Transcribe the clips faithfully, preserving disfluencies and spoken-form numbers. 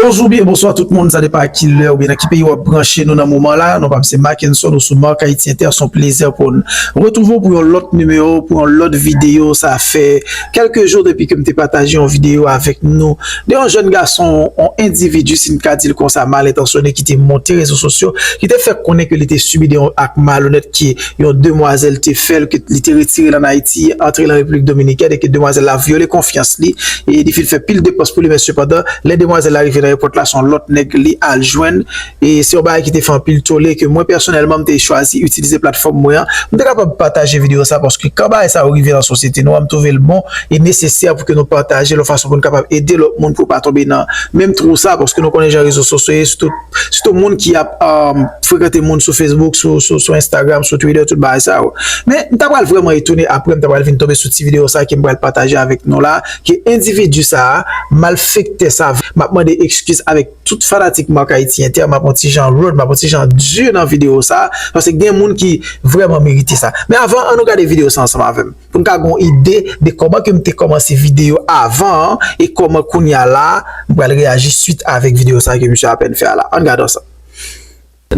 Bonjou oubyen bonswa tout moun, sa depann a ki lè oubyen nan ki peyi w ap branche nou nan moman la. Non pa m se Mackenson, ou sou Marc Haïti Inter, se yon plezi pou n retwouve w pou yon lòt nimewo, pou yon lòt videyo. Sa fè kèlke jou depi ke m te pataje yon videyo avèk nou de yon jèn gason, yon endividi, si n ka di l konsa, malentansyone, ki te monte rezo sosyo, ki te fè konnen ke li te sibi de yon ak malonèt ke yon demwazèl te fè l, ke li te retire l ann Ayiti, antre l an Repiblik Dominikèn, e ke demwazèl la vyole konfyans li, e li fin fè pil depans pou li, men sepandan, lè demwazèl la rive nan ayewopò la, se yon lòt nèg li al jwenn, e se yon bagay ki te fè anpil tole, ke mwen pèsonèlman, m te chwazi itilize platfòm mwen an, m te kapab pataje videyo sa, paske kan bagay sa yo rive nan sosyete nou an, m twouve l bon e nesesè pou ke nou pataje l yon fason pou n kapab ede lòt moun pou yo pa tonbe nan menm twou sa, paske nou konnen jan rezo sosyo ye, sitou sitou moun ki ap, um, frekante moun sou Facebook, sou, sou, sou Instagram, sou Twitter, tout bagay sa yo. Men, m ta pral vrèman etone apre, m ta pral vin tonbe sou ti videyo sa ke m pral pataje avèk nou la, ke endividi sa, malfektè sa, m ap mande ekskiz avèk tout fanatik Marc Haïti Inter, m ap yon ti jan rude, m ap yon ti jan di nan videyo sa, paske gen moun ki vrèman merite sa. Men avan, ann nou gade videyo sa ansanm avè m, pou n ka gen yon ide de kòman ke m te kòmanse videyo avan an, e kòman kounye a la, m pral reyaji swit avèk videyo sa ke misye apèn fè a la. Ann gade ansanm.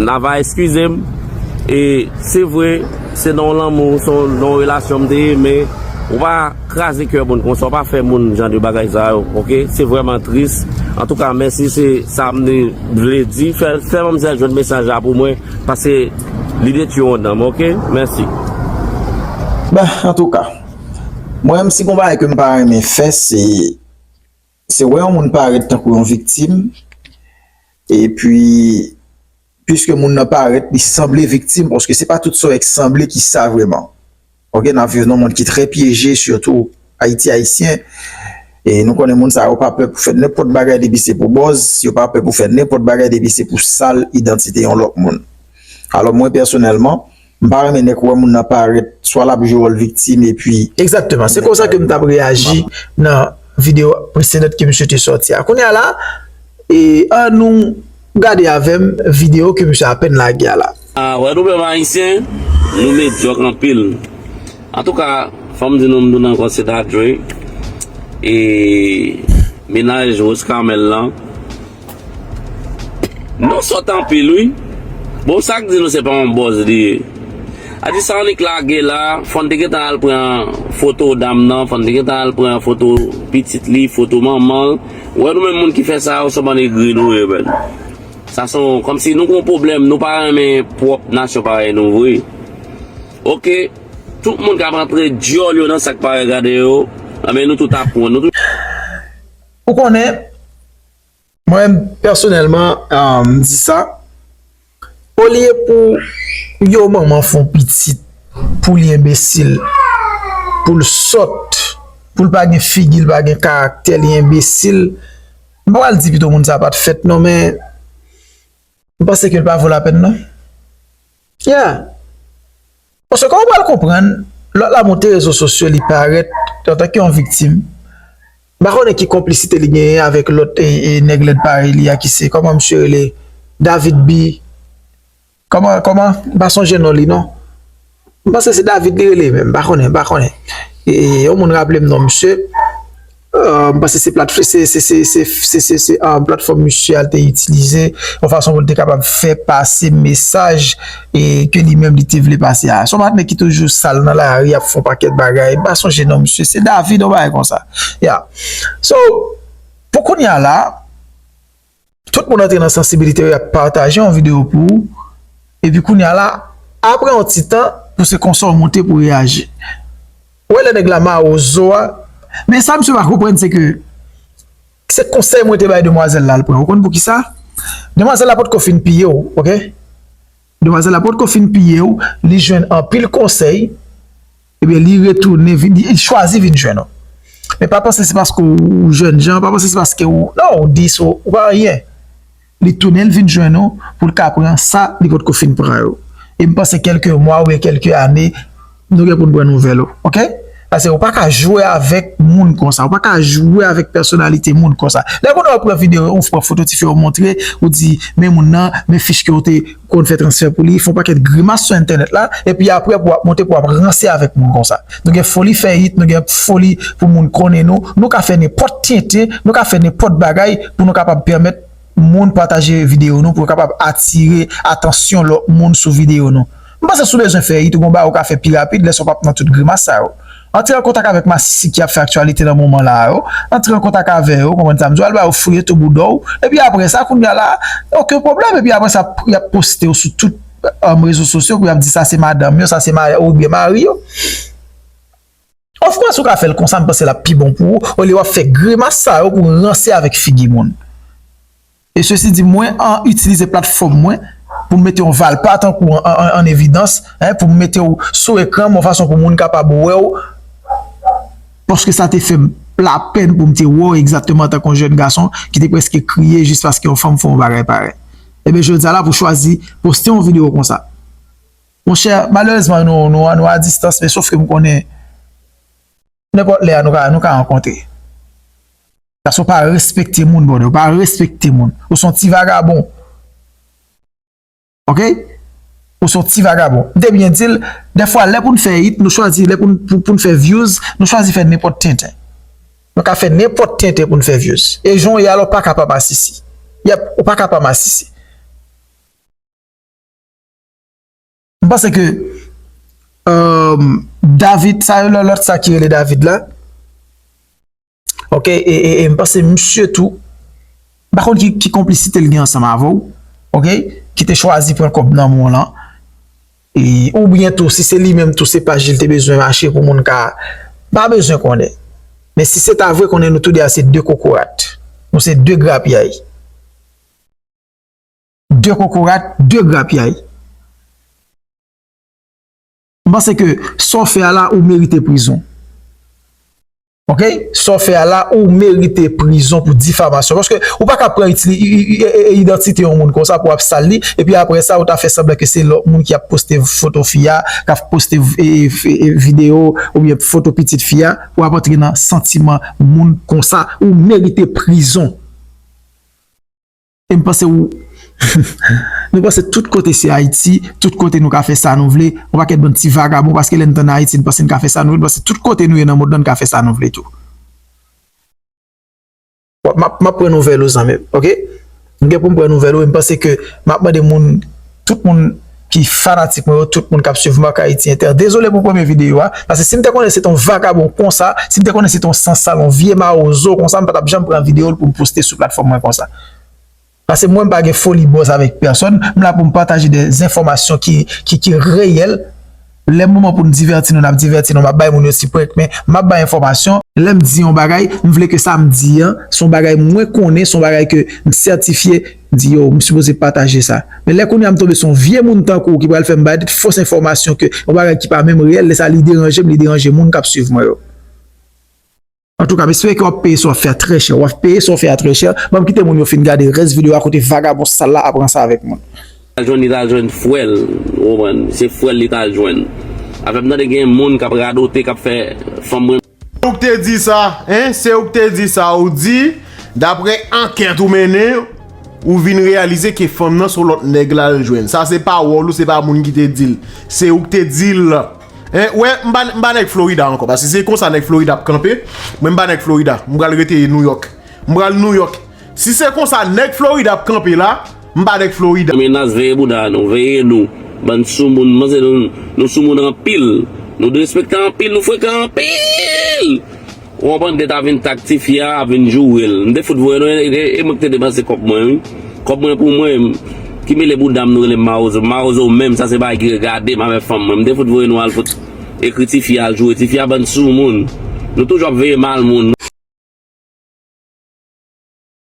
Nava, eskize m. E se vre, se nan yon lanmou, se nan yon relasyon m te ye, men ou pa kraze kè moun konsa, ou pa fè moun jan de bagay sa yo, oke? Se vrèman tris. Antouka, mèsi, se sa m te vle di. Fè, fè manmzèl jwenn mesaj la pou mwen, paske li detwi yon nanm, oke? Mèsi. Ben, antouka, mwen menm si gon bagay ke m pa renmen fè, se, se wè yon moun parèt tankou yon viktim, epi, piske moun nan parèt, li sanble viktim, paske se pa tout sa w wè ki sanble ki sa vrèman. Oke, n ap viv nan yon mond ki trè pyeje, sitou Ayiti, Ayisyen. E nou konnen moun sa yo pa pè pou fè nenpòt bagay depi se pou buzz, yo pa pè pou fè nenpòt bagay depi se pou sal idantite yon lòt moun. Alò, mwen pèsonèlman, m pa renmen nèg wè moun nan parèt, swa l ap jwe wòl viktim, epi Egzakteman. Se konsa ke m t ap reyaji nan videyo presedan ke misye te sòti a. Kounye a la, e, ann nou gade avè m videyo ke misye apèn lage a la. A, wè nou menm Ayisyen, nou medyòk anpil. Antouka, fò m di nou, m tounen ankò, se Dadre. E mennaj Rose Carmel lan. Nou sòt anpil, wi. Bon, sa k di nou se pa yon buzz li ye. A di sa annik lage la, fò n te gentan al pran foto dam nan, fò n te gentan al pran foto pitit li, foto manman l. Ou wè nou menm moun ki fè sa yo, se yon bann egri nou ye, menn. Sa se yon, kòmsi nou gon pwoblèm, nou pa renmen pwòp nasyon parèy nou vre. Oke, tout moun k ap antre dyòl yo nan sa k parèy gade yo, anben nou tout ap pran, nou tout. Ou konnen, mwen, pèsonèlman, ah, m di sa, olye pou yon manman fè yon pitit, pou li enbesil, pou l sòt, pou l pa gen figi, l pa gen karaktè, li enbesil, m pa pral di pito moun sa pa t fèt non, men m panse ke l pa vo lapèn non. Yeah. Paske kòman w pral konprann, lòt la monte rezo sosyo, li parèt antanke yon viktim. M pa konnen ki konplisite li genyen avèk lòt, e, e, nèg lèd parèy li a ki se, kòman misye rele? David B. Kòman, kòman? M pa sonje non li non. M panse se David li rele menm, m pa konnen, m pa konnen. E, yon moun raple m non misye. Euh, m panse se plat-, se, se, ah, platfòm misye a l te itilize yon fason pou l te kapab fè pase mesaj e ke li menm li te vle pase a. Se yon patnè ki toujou sal nan lari, ap fè yon pakèt bagay. M pa sonje non misye, se David, yon bagay konsa. Yeah. So, pou kounye a la, tout moun antre nan sansibilite yo, y ap pataje yon videyo pou ou. Epi kounye a la, apre yon ti tan, pou se konsa w monte pou reyaji. Ou wè lè nèg la mawozo a, men sa misye pa konprann, se ke se konsèy mwen te bay demwazèl la, l pran. Ou konn poukisa? Demwazèl la potko fin piye w, oke? Demwazèl la potko fin piye w, li jwenn anpil konsèy, ebyen, li retounen, vin, li chwazi vin jwenn ou. Men pa panse se paske w, w jènjan, pa panse se paske w, non, w dis, w, w pa anyen. Li tounen, l vin jwenn ou pou l ka pran sa li potko fin pran yo. E m panse kèlke mwa oubyen kèlke ane, nou gen pou n pran nouvèl ou. Oke? Paske ou pa ka jwe avèk moun konsa. Ou pa ka jwe avèk pèsonalite moun konsa. Lè kounye a w pran videyo, ou pran foto, ti fi, ou montre, ou di, men moun nan, men fich ke w te konn fè transfè pou li, fè yon pakèt grimas sou entènèt la, epi apre pou w ap monte, pou w ap ranse avèk moun konsa. Nou gen foli fè hit, nou gen foli pou moun konnen nou, nou ka fè nenpòt tenten, nou ka fè nenpòt bagay pou nou kapab pèmèt moun pataje videyo nou, pou yo kapab atire atansyon lòt moun sou videyo nou. M panse si w bezwen fè it, ou gon bagay ou ka fè pi rapid, lè sa w p ap nan tout grimas sa yo. Antre an kontak avèk masisi ki ap fè aktyalite nan moman la yo. Antre an kontak avè yo, konprann sa m di w, al ba yo fouye tou bouda w. Epi apre sa, kounye a la, okenn pwoblèm. Epi apre sa, y ap poste w sou tout, um, rezo sosyo, pou y ap di sa se madanm yo, sa se ma-, oubyen mari yo. Of course, ou ka fè l konsa, m panse l ap pi bon pou ou, olye w ap fè grimas sa yo pou ranse avèk figi moun. E sesi di, mwen an itilize platfòm mwen pou m mete yon valpa tankou an, an, an, an evidans, en, pou m mete w sou ekran, yon fason pou moun kapab wè w, paske sa te fè m lapèn pou m te wè w egzakteman antanke yon jèn gason ki te prèske kriye jis paske yon fanm fè yon bagay parèy. Ebyen, jodi a la, pou chwazi poste yon videyo konsa. Monchè, malerezman, nou, nou, nou a distans, men sof ke m konnen nenpòt lè a nou ka, nou ka rankontre. Paske w pa respekte moun, brother. Ou pa respekte moun. Ou se yon ti vagabon. Oke? Ou se yon ti vagabon. M te byen di l, dèfwa, lè pou n fè it, nou chwazi, lè pou n, pou, pou n fè views, nou chwazi fè nenpòt tenten. Nou ka fè nenpòt tenten pou n fè views. E jan w ye a la, ou pa ka pa masisi. Yep, ou pa ka pa masisi. M panse ke, um, David, sa yo lòt sa ki rele David la. Oke, e, e, e m panse misye tou, m pa konn ki, ki konplisite l gen ansanm avè w, oke, ki te chwazi pran kòb nan men w lan. E, oubyen tou, si se li menm tou, se paj li te bezwen mache pou moun ka, pa bezwen konnen. Men si se ta vre, konnen nou tou de a se de kokorat. Nou se de grapyay. De kokorat, de grapyay. M panse ke sa w fè a la, ou merite prizon. Oke? Sa w fè a la, ou merite prizon pou difamasyon. Paske ou pa ka pran itili-, i-, i-, i-, idantite yon moun konsa pou w ap sal li, epi apre sa, ou ta fè sanblan ke se lòt moun ki ap poste foto fi a, k ap poste v-, e, e, e, videyo oubyen foto pitit fi a, pou w ap antre nan santiman moun konsa, ou merite prizon. E m panse ou, nou panse tout kote se Ayiti, tout kote nou ka fè sa nou vle, yon pakèt bann ti vagabon, paske lè n t ann Ayiti, n panse n ka fè sa nou vle, n panse tout kote nou ye nan mond lan, n ka fè sa nou vle tou. M ap, m ap pran nouvèl ou, zanmi m, oke? M gen pou m pran nouvèl ou, e m panse ke m ap mande moun, tout moun ki fanatik mwen yo, tout moun k ap swiv Marc Haïti Inter, dezole pou premye videyo a, paske si m te konnen se t on vagabon konsa, si m te konnen se t on sansal, on vye mawozo konsa, m pa t ap janm pran videyo l pou m poste sou platfòm mwen konsa. Paske mwen, m pa gen foli buzz avèk pèsonn, m la pou m pataje de enfòmasyon ki, ki, ki reyèl. Lè moman pou n divèti nou, n ap divèti nou, m ap bay moun yo ti prank, men m ap bay enfòmasyon. Lè m di yon bagay, m vle ke sa m di an, se yon bagay mwen konnen, se yon bagay ke m sètifye, m di, yo, m sipoze pataje sa. Men lè kounye a m tonbe sou yon vye moun tankou w ki pral fè m bay de fos enfòmasyon ke yon bagay ki pa menm reyèl, lè sa li deranje m, li deranje moun k ap swiv mwen yo. Antouka, m espere ke w ap peye sa w ap fè a trè chè. W ap peye sa w fè a trè chè. Ban m kite moun yo fin gade rès videyo a kote vagabon sal la ap ranse avèk moun. Li t al jwenn, li t al jwenn frè l, ou konprann? Se frè l li t al jwenn. Afè m tande gen moun k ap radote, k ap fè fanm mwen. Se ou k te di sa, en? Se ou k te di sa, ou di, daprè ankèt ou mennen, ou vin reyalize ke fanm nan se yon lòt nèg l al jwenn. Sa se pawòl ou, se pa moun ki te di l. Se ou k te di l. En, wè, m pa, m pa nèg Florida ankò, paske se konsa nèg Florida ap kanpe. Mwen, m pa nèg Florida, m pral rete New York. M pral New York. Si se konsa nèg Florida ap kanpe la, m pa nèg Florida. Menas, veye bouda nou, veye nou. Bann soumoun, m panse nou, nou soumoun anpil. Nou derespektan anpil, nou frekan anpil. Ou konprann, te ta vin tak tifi a, ap vin joure l. M te fout voye nou, e, e, e mwen ki te depanse kòb mwen, wi. Kòb mwen pou mwen, m, ki mele bouda m, nou rele m mawozo. M mawozo menm, sa se bagay ki regade m avèk fanm mwen. M te fout voye nou al fout ekri tifi a, al joure tifi a, bann soumoun. Nou toujou ap veye mal moun.